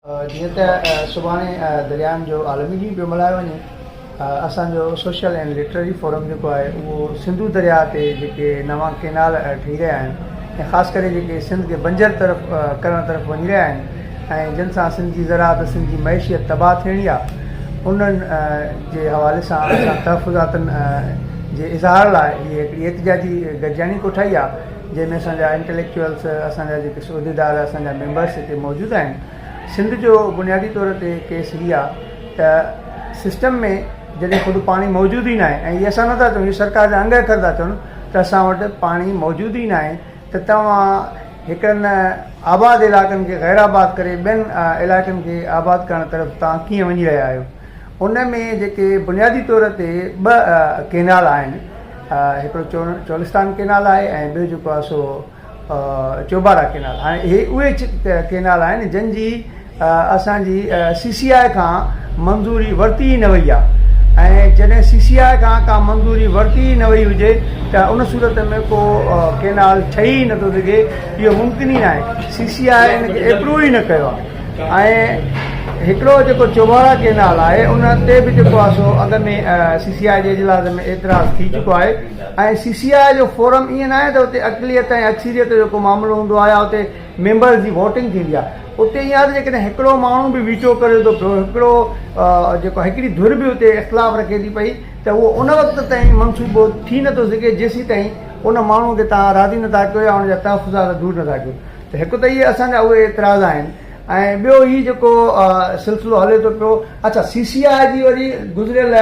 جيئن ته سڀاڻي دريائن جو عالمي ڏينهن پيو ملهايو وڃي، اسان جو سوشل اينڊ لٽرري فورم جيڪو آهي اهو سنڌو درياء تي جيڪي نوان ڪينال ٺهي رهيا آهن ۽ خاص ڪري جيڪي سنڌ کي بنجر طرف ڪرڻ طرف وڃي رهيا آهن ۽ جن سان سنڌ جي زراعت سنڌ جي معيشيت تباهه ٿيڻي آهي انهن جي حوالي سان اسان تحفظاتن جي اظهار لاء هي هڪڙي احتجاجي گڏجاڻي ڪوٺائي آهي. جنهن ۾ اسان جا انٽليڪچوئلس، اسان جا جيڪي عهديدار، اسان جا ميمبرس هتي موجود آهن. سنڌ جو بنيادي طور تي ڪيس هي آ ته سسٽم ۾ جڏهن خود پاڻي موجود ئي ناهي ۽ هي اسان نٿا چئون هي سرڪار جا انگ اکر ٿا چون ته اسان وٽ پاڻي موجود ئي ناهي ته توهان هڪڙن آباد علائقن کي غير آباد ڪري ٻين علائقن کي آباد ڪرڻ طرف توهان ڪيئن وڃي رهيا آهيو ان ۾ جيڪي بنيادي طور تي ٻه ڪينال آهن هڪڙو چولستان ڪينال آهي ۽ ٻيو جيڪو آهي سو چوبارا ڪينال. هاڻي اهي اهي ڪينال آهن جن جي اسان جي سي سي آء کان منظوري ورتي ئي نه وئي آهي ۽ جڏهن سي سي آء کان ڪا منظوري ورتي ئي نه وئي هجي ته ان صورت ۾ ڪو ڪينال ٺهي ئي نٿو سگهي، اهو ممڪن ئي ناهي. سي سي آء ان کي ايپروو ئي نه ڪيو آهي. ۽ هڪڙو جيڪو چوبارا ڪينال آهي ان تي به جيڪو آهي سو اڳ ۾ سي سي آء جي اجلاس ۾ اعتراض ٿي چڪو آهي ۽ سي سي آء جو فورم ائين ناهي ته اتي اقليت ۽ اڪثريت جو ڪو معاملو هوندو آهي يا اتي ميمبرز جي ووٽنگ ٿيندي آهي اتي ائين آهي ته جيڪڏهن هڪڙو ماڻهو به ويٽو ڪري ٿو پيو هڪڙو جيڪو هڪڙي ڌر به اتي اختلاف رکي ٿي پئي ته اهو ان وقت تائين منصوبو ٿي نٿو سگهي جيسين تائين ان ماڻهو کي توهان راضي نٿا ڪيو يا ان جا تحفظات دور نٿا ڪيو ته هڪ ته اهي اسان جا اهي اعتراض آهن ۽ ٻيو هي جيڪو سلسلو هلي ٿو پيو اڇا سي سي آء جي وري گذريل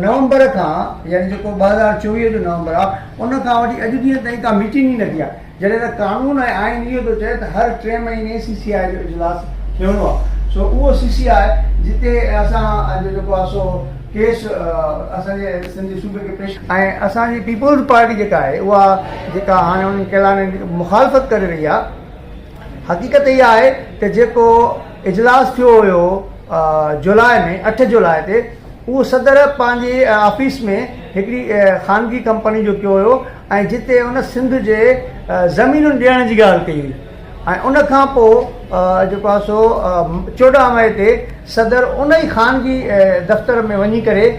نومبر کان يعني جيڪو 2024 جو نومبر آهي ان کان وٺي اڄ ڏينهن تائين ڪا ميٽنگ ئي نه ٿي آهي جڏهن ته قانون ۽ آئين اهو ٿو چئي ته هر ٽي مهيني سي سي آء جو اجلاس ٿيڻو آهي سو اهو سي سي آء جتي اسان جو جيڪو آهي سو ڪيس اسان جي سنڌ جي صوبي کي پيش ۽ اسان جي پيپلز پارٽي جيڪا آهي اها جيڪا هاڻي انهن ڪيلانن جي مخالفت ڪري رهي آهي حقيقت اها آهي ته جيڪو اجلاس ٿيو هيو جولاء ۾ 8 جولاء تي اهو صدر پنهنجي آفيس ۾ هڪڙي خانگي ڪمپني جو ڪيو هيو ۽ جتي ان سنڌ جي زمينن ڏيڻ جي ڳالهه ڪئي هئي ۽ ان کان پوء جيڪو آهي سو 14 مئي تي صدر ان ئي خانگي دفتر ۾ وڃي ڪري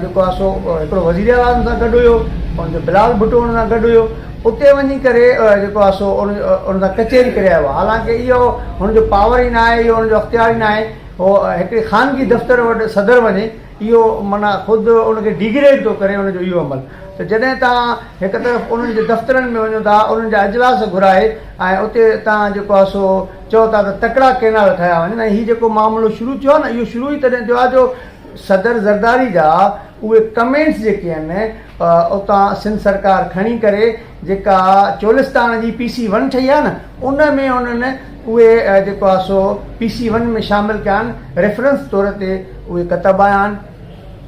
جيڪو آهي سو هڪڙو وزير اعليٰ ان سان گڏ هيو ان جو بلال ڀٽو ان سان گڏ هيو اتي وڃي ڪري جيڪو آهي سو ان سان ڪچهري ڪري آيو آهي حالانڪه اهو هن جو پاور ئي ناهي اهو هن جو اختيار ئي ناهي هو هڪڙي خانگي دفتر وٽ صدر وڃي اهو معنيٰ خود ان کي ڊيگريڊ ٿو ڪري ان جو اهو عمل ته جڏهن توهان هڪ طرف انهن جي دفترن ۾ وڃو ٿا انهن جا اجلاس گهرائي ۽ اتي توهان جيڪو آهي سو چئو ٿا ته تڪڙا ڪينال ٺاهيا وڃن ۽ هي جيڪو معاملو شروع ٿيو آهي نه اهو شروع ئي تڏهن ٿيو آهي جو صدر زرداري جا اهي ڪمينٽس جيڪي آهن اتان سنڌ سرڪار کڻي ڪري جيڪا چولستان جي پي سي ون ٺهي آهي نه ان ۾ انهن اهي جيڪو آهي سو پي سي ون ۾ شامل ڪيا آهن ريفرنس طور تي اهي ڪتب آيا آهن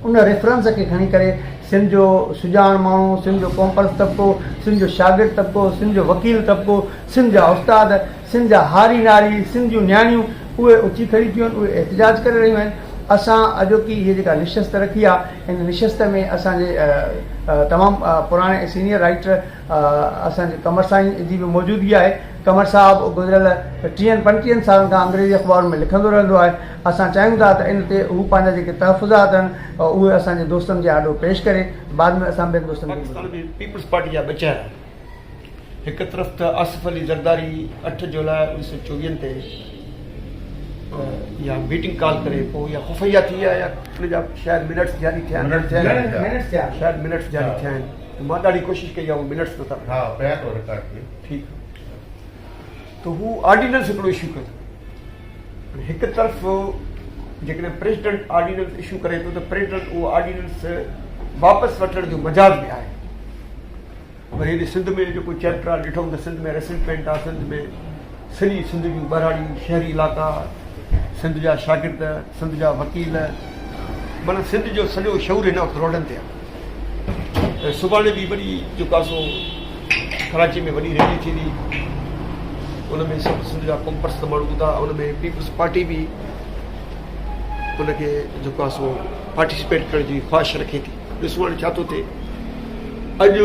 ان ريفرنس کي کڻي ڪري سنڌ جو سڄاڻ ماڻهو، سنڌ جو قومپرست طبقو، سنڌ جو شاگرد طبقو، سنڌ جو وڪيل طبقو، سنڌ جا استاد، سنڌ جا هاري ناري، سنڌ جون نياڻيون اهي اٿي کڙي ٿيون آهن، اهي احتجاج ڪري رهيون آهن. اسان اڄوڪي هيء جيڪا نشست رکي آهي، ان نشست ۾ اسان جي تمام پراڻي ۽ سينيئر رائيٽر اسان جي قمر سائين جي به موجودگي آهي. قمر صاحب گذريل ٽيهن پنجٽيهن سالن کان انگريزي اخبارن ۾ لکندو رهندو آهي. اسان چاهيون ٿا ته ان تي هو پنهنجا جيڪي تحفظات آهن اهي اسان جي دوستن جي آڏو پيش ڪري. بعد ۾ اسان ٻين دوستن کي پاڪستان ۾ پيپلز پارٽي جا ٻه چهرا آهن. هڪ طرف ته آصف علي زرداري اٺ جولاء اوڻيهه سؤ چوويهن تي اها ميٽنگ ڪال ڪري پوء اها خفيه ٿي آهي يا ان جا شايد منٽس جاري ٿيا آهن شايد منٽس جاري ٿيا آهن مان ڏاڍي ڪوشش ڪئي آهي اهي منٽس نٿا ها پيا ٿو رڪارڊ ٿئي ٺيڪ ته هو آرڊيننس هڪڙو اشو ڪيو هڪ طرف جيڪڏهن پريزيڊنٽ آرڊيننس اشو ڪري ٿو ته پريزيڊنٽ اهو آرڊيننس واپس وٺڻ جو مجاز به آهي وري هيڏي سنڌ ۾ جيڪو چيپٽر آهي ڏٺو ته سنڌ ۾ ريسيٽلمينٽ آهي سنڌ ۾ سڄي سنڌ جون ٻهراڙيون شهري علائقا سنڌ جا شاگرد سنڌ جا وڪيل معنيٰ سنڌ جو سڄو شعور هن وقت روڊن تي آهي ۽ سڀاڻي به وڏي جيڪو آهي سو ڪراچي ۾ وڏي ريلي ٿيندي ان ۾ سڀ سنڌ جا قومپرست ماڻهو هوندا ان ۾ پيپلز پارٽي به ان کي جيڪو آهي سو پارٽيسپيٽ ڪرڻ جي خواهش رکي ٿي ڏسون هاڻي ڇا ٿو ٿئي. اڄ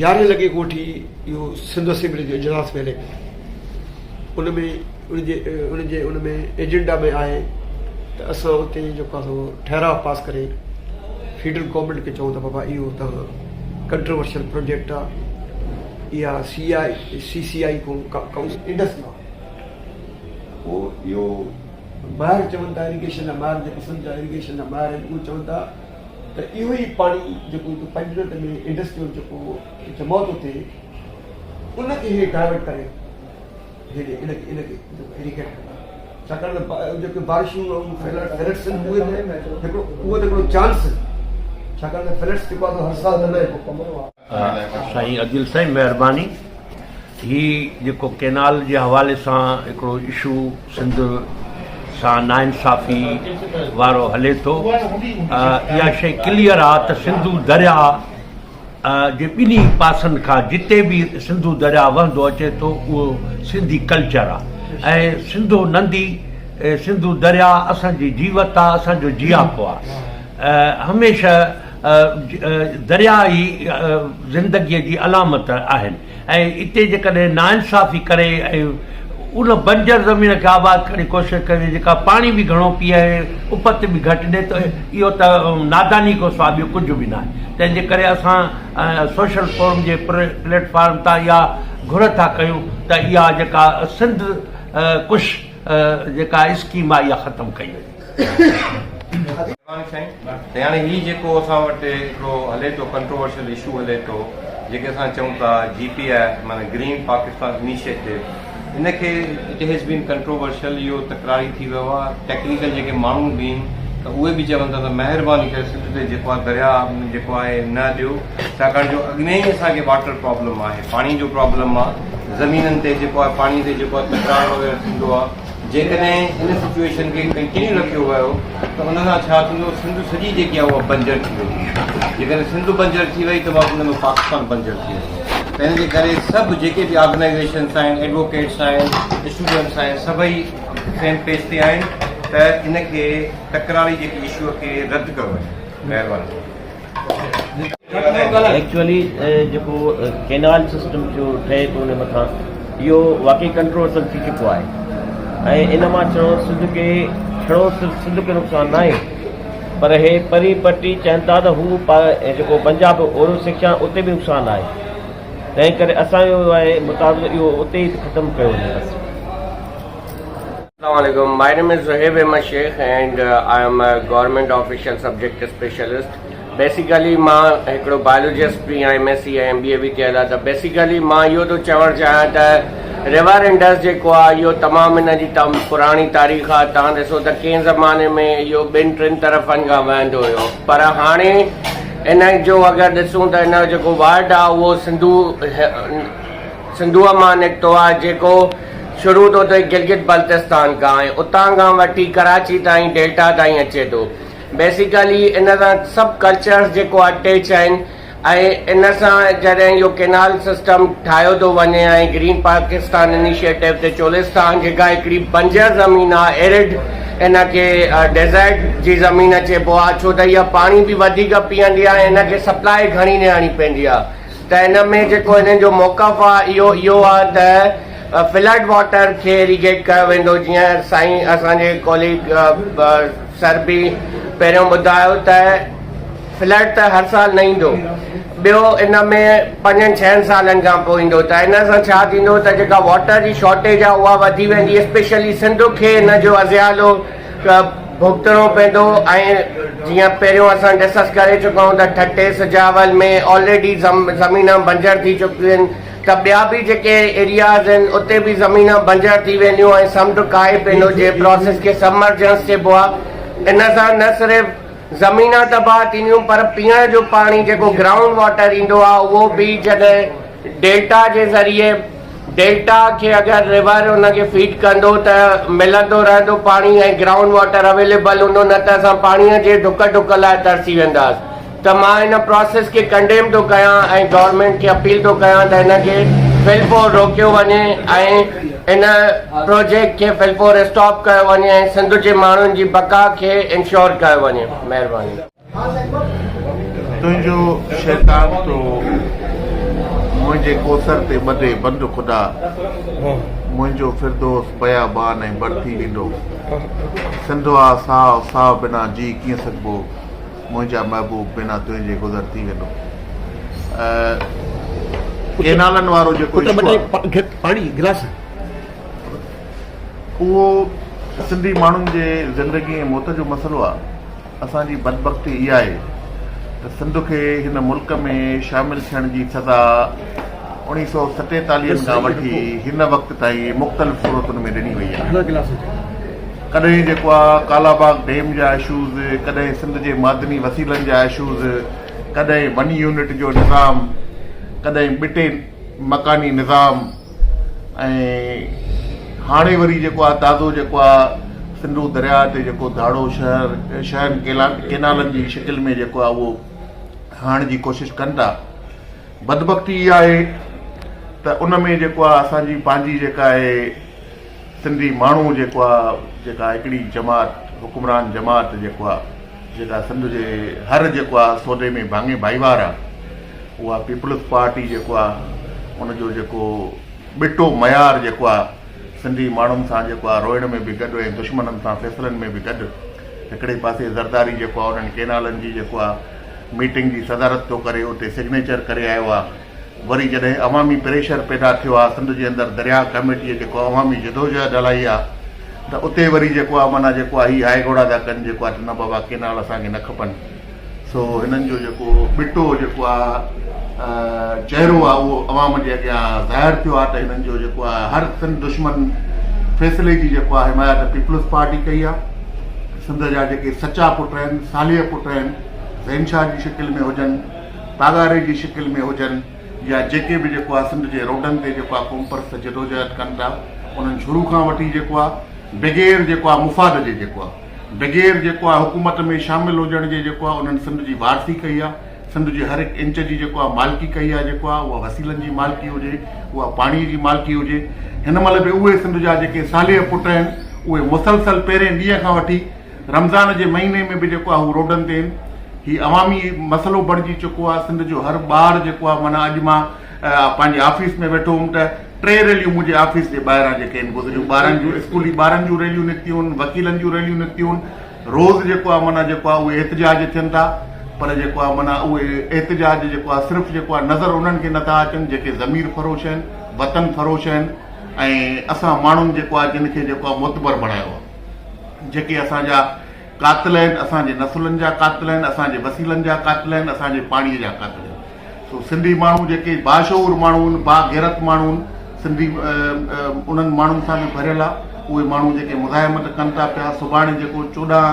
يارهين لڳي کان وٺي اهو سنڌ اسيمبلي جو اجلاس پيو هلي. ان ۾ ان جي ان جي ان ۾ ايجنڊا ۾ آهي ته اسان اتي جيڪو آهي سو ٺهراء پاس ڪري فيڊرل گورنمينٽ کي چئون ته بابا اهو توهان ڪنٽروورشل پروجيڪٽ آهي اها سي آء سي سي آء کان انڊس مان اهو اهو ماهر چون ٿا اريگيشن جا ماهر جيڪي سنڌ جا اريگيشن جا ماهر آهن اهي چون ٿا ته اهو ئي پاڻي جيڪو پنجند ۾ انڊس جو جيڪو جمع ٿو ٿئي ان کي هي ڊائيورٽ ڪري هيڏي ان کي ان کي جيڪو اريگيٽ ڪندا ڇاڪاڻ ته جيڪي بارشون ۽ فلڊس آهن اهي ته هڪڙو اهو ته هڪڙو چانس ڇاڪاڻ ته فلڊس جيڪو آهي هر سال نه آهي. سائين عديل سائين مهرباني هي جيڪو ڪينال جي حوالي سان هڪڙو اشو سنڌ سان ناانصافي وارو هلي ٿو اها شي ڪليئر آ ته سنڌو درياء جي ٻنهي پاسن کان جتي به سنڌو درياء وهندو اچي ٿو اهو سنڌي ڪلچر آ ۽ سنڌو ندي سنڌو درياء اسان جي جيوت آ اسان جو جياپو آ هميشه درياء ئي زندگيء جي علامت آهن ۽ اتي جيڪڏهن ناانصافي ڪري ۽ ان بنجر زمين کي آباد ڪرڻ جي ڪوشش ڪئي وڃي جيڪا پاڻي به گهڻو پيئي ۽ اپت به گهٽ ڏي ته اهو ته ناداني کان سواء ٻيو ڪجهه به ناهي تنهن جي ڪري اسان سوشل فورم جي پليٽ فارم تان اها گهر ٿا ڪيون ته اها جيڪا سنڌ ڪش جيڪا اسڪيم آهي اها ختم ڪئي وڃي. مهرباني سائين ته هاڻي هي جيڪو اسان وٽ هڪڙو هلي ٿو ڪنٽروورشل اشو هلي ٿو جيڪي اسان چئون ٿا جي پي آء معنيٰ گرين پاڪستان انيشيٽو ان کي it has been controversial اهو تڪراري ٿي ويو آهي ٽيڪنيڪل جيڪي ماڻهو به آهن ته اهي به چون ٿا ته مهرباني ڪري سنڌ تي جيڪو آهي درياء جيڪو آهي نه ڏيو ڇاڪاڻ جو اڳ ۾ ئي اسان کي واٽر پرابلم آهي پاڻي جو پرابلم آهي زمينن تي جيڪو آهي پاڻي تي جيڪو آهي تڪرار وغيره ٿيندو آهي جيڪڏهن ان سچوئيشن کي ڪنٽينيو رکيو ويو ته ان سان ڇا ٿيندو سنڌ سڄي جيڪي آهي اها بنجر ٿي ويندي جيڪڏهن سنڌ بنجر ٿي وئي ته بس ان ۾ پاڪستان بنجر ٿي ويندو تنهن جي ڪري سڀ جيڪي به آرگنائيزيشنس آهن ايڊووڪيٽس آهن اسٽوڊنٽس آهن سڀئي سيم پيج تي آهن ته ان کي تڪراري جيڪي اشو کي رد ڪيو وڃي مهرباني. ايڪچوئلي جيڪو ڪينال سسٽم جو ٺهي ٿو ان مٿان اهو واقعي ڪنٽروورسل ٿي چڪو آهي ۽ ان مان ڇڙو سنڌ کي ڇڙو صرف سنڌ کي نقصان ناهي پر هي پري پٽي چون ٿا ته هو جيڪو پنجاب اورو سيڪشن اتي به نقصان آهي تنهن ڪري اسان جو آهي مطالبو اهو اتي ئي ختم ڪيو وڃي بس. السلام عليڪم my name is Zohaib Ahmed Shaikh and I am a government official subject specialist basically مان هڪڙو بائلوجسٽ به آهيان M S C ۽ M B A به ڪيل آهي ته بيسيڪلي مان اهو ٿو چوڻ چاهيان ته ريور انڊس جيڪو آهي اهو تمام ان جي پراڻي تاريخ آهي تان ڏسو ته ڪنهن زماني ۾ اهو ٻن ٽن طرفن کان وهندو هيو پر هاڻي ان جو اگر ڏسون ته ان جو جيڪو وارڊ آهي اهو سنڌو سنڌوء مان نڪتو آهي جيڪو شروع ٿو ٿئي گلگت بلتستان کان ۽ اتان کان وٺي ڪراچي تائين ڊيلٽا تائين اچي ٿو بيسيڪلي ان سان سڀ ڪلچرس جيڪو اٽيچ آهن ۽ ان سان جڏهن اهو ڪينال سسٽم ٺاهيو ٿو وڃي ۽ گرين پاڪستان انيشيٽو تي چولستان جيڪا هڪڙي بنجر زمين آهي ايرڊ ان کي ڊيزرٽ جي زمين چئبو آهي ڇو ته اها پاڻي به وڌيڪ پيئندي آهي ۽ ان کي سپلاء گهڻي ڏيڻي پوندي آهي ته ان ۾ جيڪو هنن جو موقف آ اهو اهو آ ته فلڊ واٽر کي اريگيٽ ڪيو ويندو جيئن سائين اسان جي ڪوليگ سر به پهريون ٻڌايو ته فلڊ ته هر سال نه ايندو ٻيو ان ۾ پنجن ڇهن سالن کان پوء ايندو ته ان سان ڇا ٿيندو ته جيڪا واٽر جي شارٽيج آ اها وڌي ويندي اسپيشلي سنڌ کي ان جو ازيالو ڀڳتڻو پوندو ۽ جيئن پهريون اسان ڊسڪس ڪري چڪا آهيون ته ٺٽي سجاول ۾ آلريڊي زمينا بنجر ٿي چڪيون آهن ته ٻيا به جيڪي ايرياز آهن اتي به زمينا بنجر ٿي وينديون ۽ سمنڊ ڪاهي پوندو جنهن پراسيس کي سبمرجنس چئبو آهي ان سان نه صرف زمينا تباهه ٿينديون پر پيئڻ جو پاڻي جيڪو گرائونڊ واٽر ايندو آهي اهو به جڏهن ڊيلٽا جي ذريعي ڊيلٽا کي اگر ريور ان کي فيڊ ڪندو ته ملندو رهندو پاڻي ۽ گرائونڊ واٽر اويليبل هوندو نه ته اسان پاڻي جي ڍڪ ڍڪ لاء ترسي وينداس ته مان ان پراسيس کي ڪنڊيم ٿو ڪيان ۽ گورنمينٽ کي اپيل ٿو ڪيان ته ان کي فل فور روڪيو وڃي ۽ ان پروجيڪٽ کي فل فور اسٽاپ ڪيو وڃي ۽ سنڌ جي ماڻهن جي بقا کي انشور ڪيو وڃي مهرباني. تنهنجو شيطان ٿو منهنجي ڪوثر تي ٻڌي بند خدا. منهنجو فردوس بيابان ۽ بر ٿي ويندو. سنڌ آ ساهه، ساهه بنا جي ڪيئن سگهبو، منهنجا محبوب بنا تنهنجي گذر ٿي ويندو. ڪينالن وارو جيڪو اشو آ، اهو سنڌي ماڻهن جي زندگي ۽ موت جو مسئلو آ. اسان جي بدبختي اها آهي ته سنڌ کي هن ملڪ ۾ شامل ٿيڻ جي سزا 1947 کان وٺي هن وقت تائين مختلف صورتن ۾ ڏني وئي آهي. ڪڏهن جيڪو آهي ڪالاباغ ڊيم جا اشوز، ڪڏهن سنڌ جي معدني وسيلن جا اشوز، ڪڏهن ون يونٽ جو نظام، ڪڏهن ٻٽي مڪاني نظام، ۽ هاڻي وري جيڪو آهي تازو جيڪو آهي سنڌو درياء تي جيڪو ڌاڙو شهر شهن ڪينالن جي شڪل ۾ جيڪو آهي اهو هڻڻ جي ڪوشش ڪن ٿا. بدبختي اها آهي ته ان ۾ جيڪو آهي اسان جي پنهنجي جيڪا آهي سنڌي ماڻهو جيڪو آهي جيڪا هڪڙي جماعت حڪمران جماعت جيڪو آهي جيڪا سنڌ جي هر جيڪو آهي سودي ۾ ڀاڱي ڀائيوار آهي اها پيپلز پارٽي جيڪو آ ان جو جيڪو ٻٽو معيار جيڪو آ سنڌي ماڻهن سان جيڪو آ روئڻ ۾ به گڏ ۽ دشمنن سان فيصلن ۾ به گڏ هڪڙي پاسي زرداري جيڪو آ انهن ڪينالن جي جيڪو آ ميٽنگ جي صدارت ٿو ڪري اتي سگنيچر ڪري آيو آ وري جڏهن عوامي پريشر پيدا ٿيو آ سنڌ جي اندر درياء ڪميٽيء جيڪو عوامي جدوجهد هلائي آ ته اتي وري جيڪو آ معنيٰ جيڪو آ هي هاء گهوڙا ٿا ڪن جيڪو آ ته نه بابا ڪينال اسان کي نه کپن. سو هنن جو جيڪو ٻٽو جيڪو آ چهرو آ اهو عوام جي اڳيان ظاهر ٿيو آ ته هنن جو جيڪو آ هر سنڌ دشمن فيصلي جي جيڪو آ حمايت پيپلز پارٽي ڪئي آ. سنڌ جا جيڪي سچا پٽ آهن، صالح پٽ آهن، زين شاهه جي شڪل ۾ هجن، پاڳاري جي شڪل ۾ هجن يا جيڪي به جيڪو آ سنڌ جي روڊن تي جيڪو آ قومپرست جدوجهد ڪن ٿا انهن شروع کان وٺي جيڪو آ بغير جيڪو آ مفاد جي جيڪو آ بغير جيڪو آ حڪومت ۾ شامل هجڻ جي جيڪو آ انهن سنڌ جي وارثي ڪئي آ سنڌ جي هر هڪ انچ جي جيڪو آ مالڪي ڪئي آ جيڪو آ اها وسيلن جي مالڪي هجي اها پاڻي جي مالڪي هجي هن مهل به اهي سنڌ جا جيڪي صالح پٽ آهن اهي مسلسل پهرين ڏينهن کان وٺي رمضان جي مهيني ۾ به جيڪو آ هو روڊن تي آهن هي عوامي مسئلو بڻجي چڪو آ سنڌ جو هر ٻار جيڪو آ معنيٰ اڄ مان پنهنجي آفيس ۾ ويٺو هوم ته ٽي ريليون منهنجي آفيس جي ٻاهران جيڪي آهن گذريون، ٻارن جون اسڪولي ٻارن جون ريليون نڪتيون آهن، وڪيلن جون ريليون نڪتيون آهن، روز جيڪو آهي معنيٰ جيڪو آهي اهي احتجاج ٿين ٿا پر جيڪو آهي معنيٰ اهي احتجاج جيڪو آهي صرف جيڪو آهي نظر انهن کي نٿا اچن جيڪي ضمير فروش آهن، وطن فروش آهن ۽ اسان ماڻهن جيڪو آهي جن کي جيڪو آهي معتبر بڻايو آهي جيڪي اسان جا قاتل آهن، اسان جي نسلن جا قاتل آهن، اسان جي وسيلن جا قاتل آهن، اسان جي پاڻي جا قاتل آهن. سو سنڌي ماڻهو جيڪي باشعور ماڻهو آهن، باغيرت ماڻهو آهن، سنڌي انهن ماڻهن سان به ڀريل آهي، اهي ماڻهو جيڪي مزاحمت ڪن ٿا پيا، سڀاڻي جيڪو 14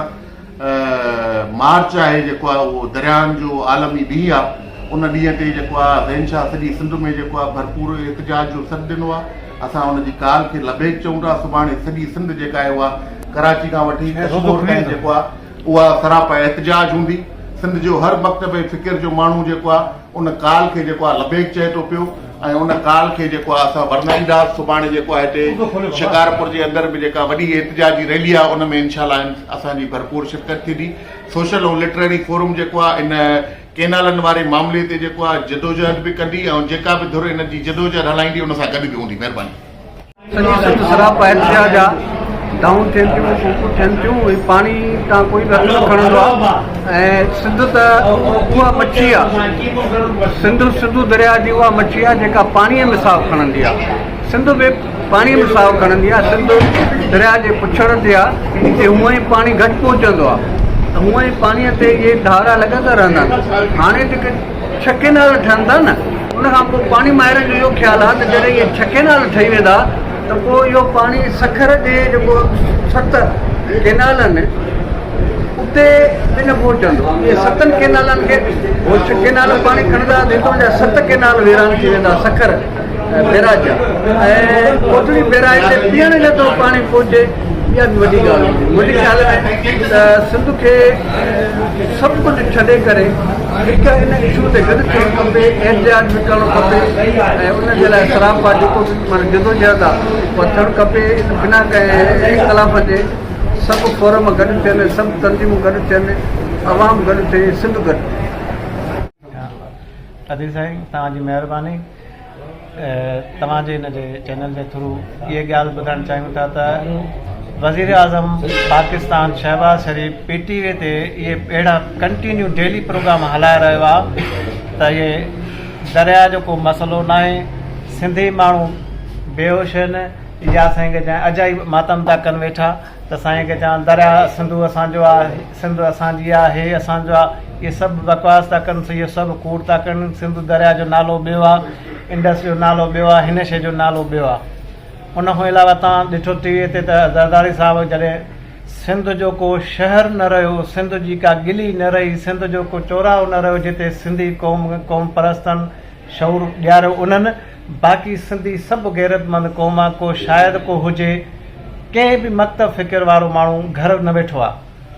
مارچ آهي جيڪو آهي اهو درياهن جو عالمي ڏينهن آهي، ان ڏينهن تي جيڪو آهي زين شاهه سڄي سنڌ ۾ جيڪو آهي ڀرپور احتجاج جو سڏ ڏنو آهي، اسان ان جي ڪال کي لبيڪ چئون ٿا، سڀاڻي سڄي سنڌ جيڪا آهي اها ڪراچي کان وٺي ڪشمور تائين جيڪو آهي اها سراپا احتجاج هوندي، سنڌ جو هر مڪتب فڪر جو ماڻهو جيڪو آهي ان ڪال کي جيڪو آهي لبيڪ چئي ٿو پيو ۽ ان ڪال کي جيڪو آهي اسان ورنائينداسين، سڀاڻي جيڪو آهي هتي شڪارپور جي اندر به جيڪا وڏي احتجاجي ريلي آهي ان ۾ انشاء الله اسان جي ڀرپور شرڪت ٿيندي، سوشل ۽ لٽرري فورم جيڪو آهي ان ڪينالن واري معاملي تي جيڪو آهي جدوجهد به ڪندي ۽ جيڪا به ڌر ان جي جدوجهد هلائيندي ان سان گڏ به هوندي، مهرباني. سڄي سنڌ سراپا احتجاج آ، دانهون ٿين ٿيون، ڪوڪون ٿين ٿيون، هي پاڻي تان ڪوئي به هٿ نه کڻندو آ ۽ سنڌ ته اها مڇي آ، سنڌ سنڌو درياء جي اها مڇي آ جيڪا پاڻيء ۾ ساهه کڻندي آ، سنڌ به پاڻيء ۾ ساهه کڻندي آ، سنڌ درياء جي پڇڙ تي آ، هتي هونئن ئي پاڻي گهٽ پهچندو آ ته هونئن ئي پاڻيء تي اهي ڌارا لڳندا رهندا آهن، هاڻي جيڪي ڇهه ڪينال ٺهن ٿا نه ان کان پوء پاڻي ماهرن جو اهو خيال آهي ته جڏهن اهي ڇهه ڪينال ٺهي ويندا ته پوء اهو پاڻي سکر جي جيڪو ست ڪينال آهن اتي به نه پهچندو. اهي ستن ڪينالن کي هو ڇهه ڪينال پاڻي کڻندا ته هتان جا ست ڪينال ويران ٿي ويندا سکر بيراج جا ۽ ڪوٽڙي بيراج تي پيئڻ جيترو پاڻي پهچي اها به وڏي ڳالهه هوندي. منهنجي خيال ۾ ته سنڌ کي سڀ ڪجهه ڇڏي ڪري هڪ ان اشو تي گڏ ٿيڻ کپي، احتجاج به ڪرڻ کپي ۽ ان جي لاء سراپا جيڪو به معنيٰ جدوجهد آ اها ٿيڻ کپي بنا ڪنهن اختلاف جي سڀ فورم گڏ ٿين، سڀ تنظيمون گڏ ٿين، عوام گڏ ٿئي، سنڌ گڏ ٿئي. عديل سائين توهان جي مهرباني. توهان جي هن جي چينل جي ٿرو اهي ڳالهه ٻڌائڻ چاهيون ٿا ته وزير اعظم Pakistan Shahbaz Sharif P T V تي اهي اهڙا ڪنٽينيو ڊيلي پروگرام هلائي رهيو آهي ته اهي درياء جو ڪو مسئلو ناهي سنڌي ماڻهو بيهوش آهن يا سائين کي چيان اجائي ماتم ٿا ڪن ويٺا ته سائين کي چوان درياء سنڌو اسان جو آ سنڌ اسان جي آ هي اسان جو آ اهي سڀ بڪواس ٿا ڪن اهي سڀ ڪوڙ ٿا ڪن سنڌو درياء جو نالو ٻيو آ انڊس جو نالو ٻيو آ هن شي جو نالو ٻيو آ ان کان علاوه تان ڏٺو ٽي وي تي ته زرداري صاحب جڏهن سنڌ جو ڪو شهر نه رهيو سنڌ جي ڪا ڳلي نه رهي سنڌ جو ڪو چوراهو نه رهيو جتي سنڌي قوم قوم پرستن شعور ڏياريو انهن باقي سنڌي سڀ غيرتمند قوم آ ڪو شايد ڪو هجي ڪنهن به مڪتب فڪر وارو ماڻهو گهر نه ويٺو آ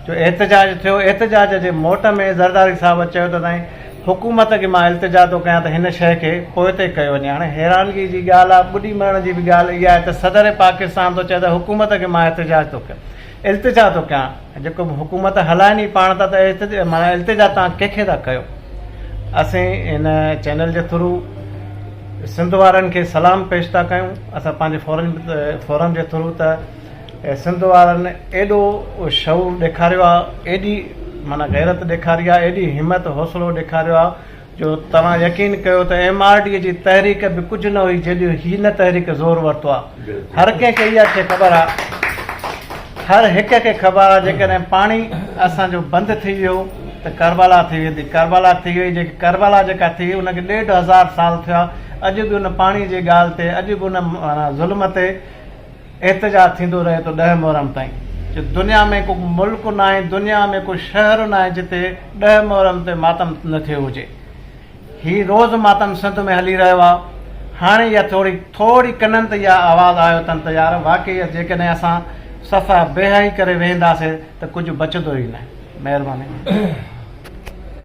جو احتجاج ٿيو احتجاج جي موٽ ۾ زرداري صاحب چيو ته سائين حڪومت کي مان التجا ٿو ڪيان ته هن شئي کي پوئتي ڪيو وڃي هاڻي حيرانگي جي ڳالهه آ ٻڏي مرڻ جي به ڳالهه اها آهي ته صدر پاڪستان ٿو چئي ته حڪومت کي مان احتجاج ٿو ڪيان التجا ٿو ڪيان جيڪو به حڪومت هلائين ئي پاڻ ٿا ته معنيٰ التجا توهان ڪنهن کي ٿا ڪيو اسين هن چينل جي ٿرو سنڌ وارن کي سلام پيش ٿا ڪيون اسان پنهنجي فورم فورم جي ٿرو ته سنڌ وارن ايڏو شعور ڏيکاريو آهي ايڏي معنيٰ غيرت ڏيکاري آهي ايڏي همت حوصلو ڏيکاريو آهي جو توهان يقين ڪيو ته ايم آر ڊي جي تحريڪ به ڪجهه نه هئي جيڏي هي نه تحريڪ زور ورتو آهي هر ڪنهن کي اها شي خبر آهي هر هڪ کي خبر آهي جيڪڏهن پاڻي اسان جو بند ٿي ويو ته ڪربلا ٿي ويندي ڪربلا ٿي وئي جيڪي ڪربلا جيڪا ٿي ان کي ڏيڍ هزار سال ٿيا اڄ به ان پاڻي جي ڳالهه تي اڄ به ان ظلم تي احتجاج ٿيندو رهي ٿو ڏهه محرم تائين جو دنيا ۾ ڪو ملڪ ناهي دنيا ۾ ڪو شهر ناهي جتي ڏهه محرم تي ماتم نه ٿيو هجي هي روز ماتم سنڌ ۾ هلي رهيو آهي هاڻي اها ٿوري ٿوري ڪنن تي اها آواز آيو اٿن ته يار واقعي جيڪڏهن اسان صفا بيحيائي ڪري ويهنداسي ته ڪجهه بچندو ئي نه مهرباني.